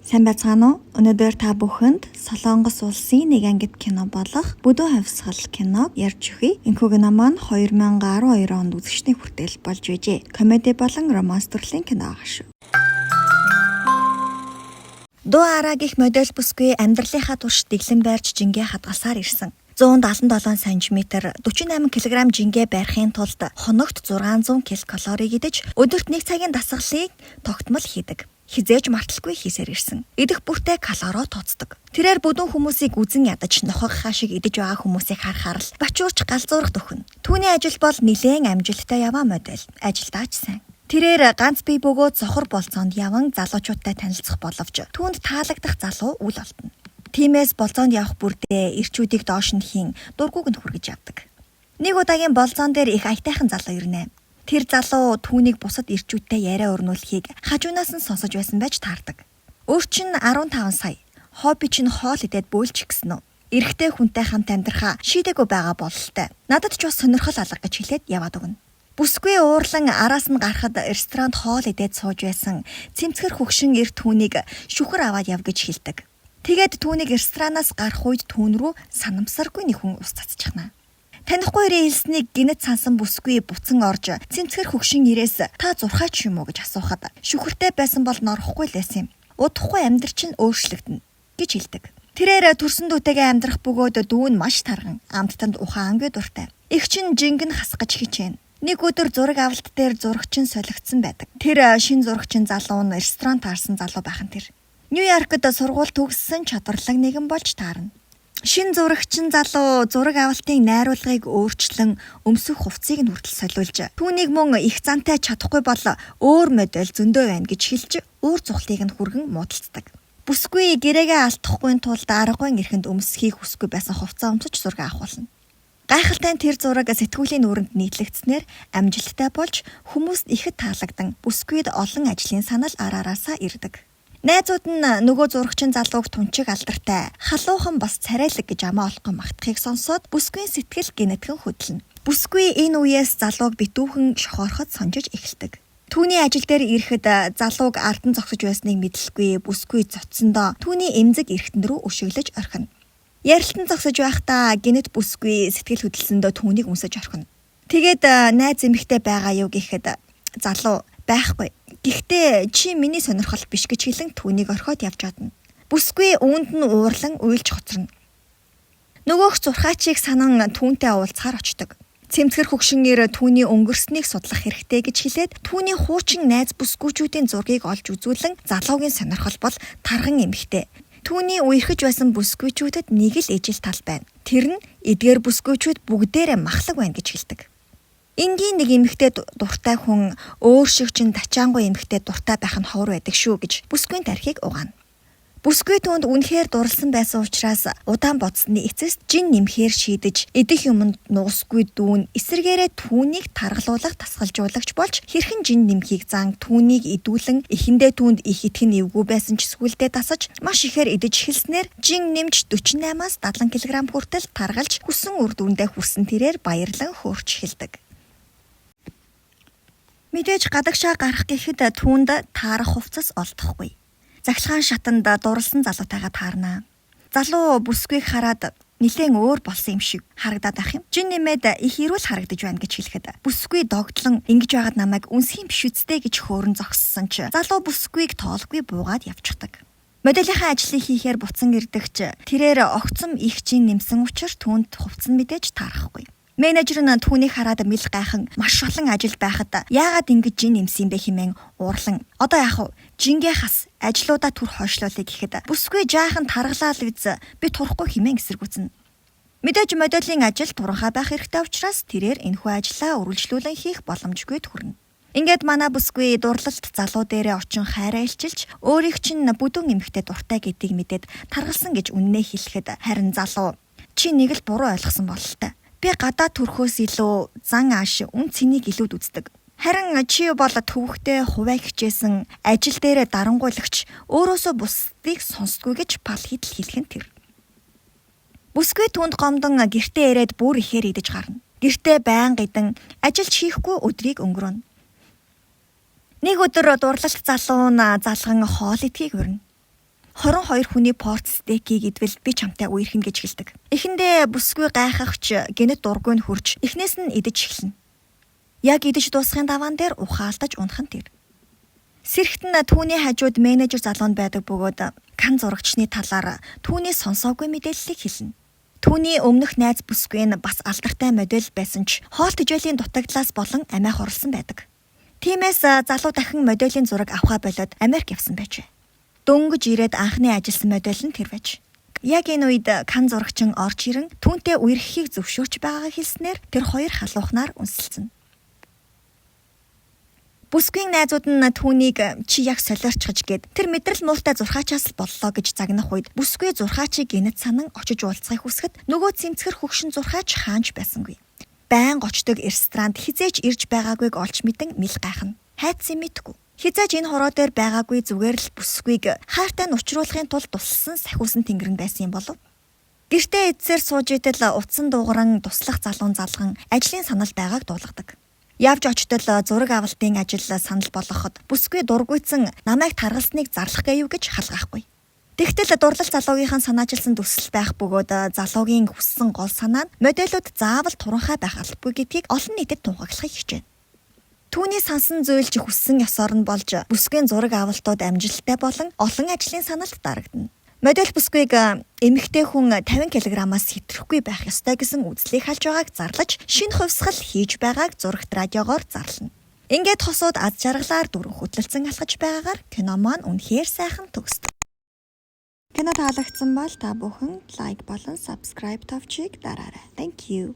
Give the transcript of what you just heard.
Сайн байцгаана уу? Өнөөдөр та бүхэнд Солонгос улсын нэг ангид кино болох Бүдүүн хувьсгал киног ярьж өгье. Энэхүү кино маань 2012 онд үзэгчдийн хүртэл болж байжээ. Комеди болон романс төрлийн кино байгаа шүү. Дуу араа гих модель бүсгүй амьдралынхаа турш дэглэм барьж жингээ хадгалсаар ирсэн. 177 см 48 кг жингээ барихын тулд хоногт 600 ккал идэж өдөрт нэг цагийн дасгалыг тогтмол хийдэг. Хизээж марталгүй хийсээр ирсэн. Идэх бүртээ калорио тооцдог. Тэрээр бүдүүн хүмүүсийг үзэн ядаж нохог хаа шиг идэж байгаа хүмүүсийг харахаар л бачуурч галзуурах төхнө. Түүний ажил бол нэлээн амжилттай яваа модель. Ажилдаа ч сайн. Тэрээр ганц бие бөгөөд сохор болцоонд яван залуучуудтай танилцах боловч түүнд таалагдах залуу үл олдоно. Тиймээс болцоонд явах бүрдээ эрчүүдийг доош нь хийн дургүйг нь хүргэж явдаг. Нэг удаагийн болцоон дээр их аятайхан залуу ирнэ. Тэр залуу түүнийг бусад эрчүүдтэй яриа өрнүүлэхийг хажуунаас нь сонсож байсан байж таардаг. Өөр чинь 15 сая. Хобби чинь хоол идээд бөөлчих гэсэн үү? Эрэгтэй хүнтэй хамт амьдрахаа шийдээгүй байгаа бололтой. Надад ч бас сонирхол алга гэж хэлээд яваад өгнө. Бүсгүй уурлан араас нь гарахад ресторанд хоол идээд сууж байсан цэмцгэр хөгшин эр түүнийг шүхэр аваад яв гэж хэлдэг. Тэгээд түүнийг ресторанаас гарах үед түүн рүү санамсаргүй нэг хүн ус цацчихна. Танихгүй эрийн хэлснийг гинэт сансан бүсгүй буцан орж цэмцгэр хөгшин ирээс та зурхаач юм уу гэж асуухад шүхэртэй байсан бол норохгүй л байсан юм. Удахгүй амьдрал чинь өөрчлөгдөнө гэж хэлдэг. Тэрээр төрсөн дүүтэйгээ амьдрах бөгөөд дүү нь маш тарган, амттанд ухаангүй дуртай. Эх чинь жингэн хасах гэж хичээнэ. Нэг өдөр зураг авалт дээр зурагчин солигдсон байдаг. Тэр шин зурагчин залуу нь ресторан таарсан залуу байх нь тэр. Нью-Йоркд сургууль төгссөн чадварлаг нэгэн болж таарна. Шин зурагчин залуу зураг авалтын найруулгыг өөрчлөн өмсөх хувцсыг нь хүртэл солиулж түүнийг мөн их зантай чадахгүй бол өөр модель зөндөө байна гэж хэлж уур цухлыг нь хүргэн муудалцдаг. Бүсгүй гэрээгээ алдахгүй тулд аргагүй эрхэнд өмсөхийг хүсэхгүй байсан хувцас өмсөж зураг авахулна. Гайхалтай нь тэр зураг сэтгүүлийн нүүрэнд нийтлэгдсэнээр амжилттай болж хүмүүст ихэд таалагдан бүсгүйд олон ажлын санал араараасаа ирдэг. Найзууд нь нөгөө зурагчин залууг тунчиг алдартай, халуухан бас царайлаг гэж амаа олохгүй магтахыг сонсоод бүсгүйн сэтгэл гинэтгэн хөдлөнө. Бүсгүй энэ үеэс залууг битүүхэн шохоороход сонжиж эхэлдэг. Түүний ажил дээр ирэхэд залууг ард нь зогсож байсныг мэдлэхгүй бүсгүй зодсондоо түүний эмзэг эрхтэн рүү өшөглөж орхино. Ярилтан зогсож байхдаа гинэт бүсгүй сэтгэл хөдлсөндөө түүнийг өмсөж орхино. Тэгээд найз эмэгтэй байгаа юу гэхэд залуу байхгүй. Гэхдээ чи миний сонирхол биш гэж хэлэн түүнийг орхиод явж чадна. Бүсгүй үүнд нь уурлан уйлж хоцорно. Нөгөөх зурхаачийг санан түүнтэй уулзахаар очдог. Цэмцгэр хөгшин эр түүний өнгөрснийг судлах хэрэгтэй гэж хэлээд түүний хуучин найз бүсгүүчүүдийн зургийг олж үзүүлэн залуугийн сонирхол бол тарган эмэгтэй. Түүний үерхэж байсан бүсгүйчүүдэд нэг л ижил тал байна. Тэр нь эдгээр бүсгүйчүүд бүгдээрээ махлаг байна гэж хэлдэг. Энгийн нэг эмэгтэй дуртай хүн өөр шиг чинь тачаангуй эмэгтэй дуртай байх нь ховор байдаг шүү гэж бүсгүйн тархийг угаана. Бүсгүй түүнд үнэхээр дурлсан байсан учраас удаан бодсны эцэст жин нэмэхээр шийдэж идэх юмд нугасгүй дүүн эсрэгээрээ түүнийг таргалуулах тасгалжуулагч болж хэрхэн жин нэмхийг зан түүнийг идүүлэн эхэндээ түүнд их итгэн эвгүй байсан ч сүүлдээ дасаж маш ихээр идэж эхэлснээр жин нэмж 48-аас 70 кг хүртэл таргалж хүссэн үр дүндээ хүрсэн тэрээр баярлан хөөрч эхэлдэг. Мэдээж гадагшаа гарах гэхэд түүнд таарах хувцас олдохгүй. Захилгаан шатанд дурлсан залуутайгаа таарна. Залуу бүсгүйг хараад нилээн өөр болсон юм шиг харагдаад байх юм. Жин нэмээд их эрүүл харагдаж байна гэж хэлэхэд бүсгүй догдлон ингэж байгаад намайг үнсхийн биш үсттэй гэж хөөрөн зогссон ч залуу бүсгүйг тоолгүй буугаад явчихдаг. Моделийнхаа ажлыг хийхээр буцан ирдэгч тэрээр огцом их жин нэмсэн учир түүнд хувцас нь мэдээж таарахгүй. Менежер нь түүнийг хараад мэл гайхан маш олон ажил байхад яагаад ингэж жин нэмсэн юм бэ хэмээн уурлан. Одоо яах вэ? Жингээ хас ажлуудаа түр хойшлуулъя гэхэд бүсгүй жаахан таргалаа л биз би турахгүй хэмээн эсэргүүцнэ. Мэдээж моделийн ажил туранхай байх хэрэгтэй учраас тэрээр энэхүү ажлаа үргэлжлүүлэн хийх боломжгүй төрнө. Ингээд манай бүсгүй дурлалт залуу дээрээ очин хайраа илчилж өөрийг чинь бүдүүн эмэгтэй дуртай гэдгийг мэдээд таргалсан гэж үннээ хэлэхэд харин залуу чи нэг л буруу ойлгосон бололтой. Би гадаа төрхөөс илүү зан ааш үн цэнийг илүүд үздэг. Харин чи бол төвөгтэй хувиа хичээсэн ажил дээрээ дарангуйлагч өөрөөсөө бусдыг сонсдгүй гэж пал хидл хэлэх нь тэр. Бүсгүй түүнд гомдон гэртээ ирээд бүр ихээр идэж гарна. Гэртээ байнга идэн ажилч хийхгүй өдрийг өнгөрөөнө. Нэг өдөр дурлалт залуу нь залган хоол идэхийг урина. 22 хүний порц стейкийг идвэл би чамтай үерхэнэ гэж хэлдэг. Эхэндээ бүсгүй гайхахч гэнэт дургүй нь хүрч эхнээс нь идэж эхэлнэ. Яг идэж дуусахын даваан дээр ухаалтаж унах нь тэр. Сэрэгт нь түүний хажууд менежер залуу нь байдаг бөгөөд Канн зурагчны талаар түүний сонсоогүй мэдээллийг хэлнэ. Түүний өмнөх найз бүсгүй нь бас алдартай модель байсан ч хоол тэжээлийн дутагдлаас болон амиа хорлосон байдаг. Тиймээс залуу дахин моделийн зураг авахаа болиод Америк явсан байжээ. Дөнгөж ирээд анхны ажилласан модель нь тэр байж. Яг энэ үед Канн зурагчин орж ирэн түүнтэй үерхэхийг зөвшөөрч байгаагаа хэлснээр тэр хоёр халуухнаар үнсэлцэнэ. Бүсгүйн найзууд нь түүнийг чи яг солиорчхож гээд тэр мэдрэл муутай зурхаачаас л боллоо гэж загнах үед бүсгүй зурхаачийг гэнэт санан очиж уулзахыг хүсэхэд нөгөө цэмцгэр хөгшин зурхаач хаана ч байсангүй. Байнга очдог ресторанд хэзээ ч ирж байгаагүйг олж мэдэн мэл гайхна. Хайдсан мэдэхгүй. Хэзээ ч энэ хороо дээр байгаагүй, зүгээр л бүсгүйг хайртай нь учруулахын тулд тусалсан сахиусан тэнгэр нь байсан юм болов. Гэртээ идсээр сууж идэл утсан дуугаран туслах залуун залган ажлын санал байгааг дуулгадаг. Явж очтол зураг авалтын ажил санал болгоход бүсгүй дургүйцэн намайг таргалсныг зарлах гээв гэж халгаахгүй. Тэгтэл дурлал залуугийнхан санаачилсан төсөл байх бөгөөд залуугийн хүссэн гол санаа нь модельүүд заавал туранхай байх албагүй гэдгийг олон нийтэд тунхаглахыг хичээнэ. Түүний санасан зүйл ч хүссэн ёсоор нь болж бүсгүйн зураг авалтууд амжилттай болон олон ажлын саналд дарагдана. Модель бүсгүйг эмэгтэй хүн 50 кг-аас хэтрахгүй байх ёстой гэсэн үзлийг халж байгааг зарлаж шинэ хувьсгал хийж байгааг зурагт радиогоор зарлана. Ингээд хосууд аз жаргалаар дүүрэн хөдлөлцөн алхаж байгаагаар кино маань үнэхээр сайхан төгсдөг. Кино таалагдсан бол та бүхэн like болон subscribe товчийг дараарай. Thank you.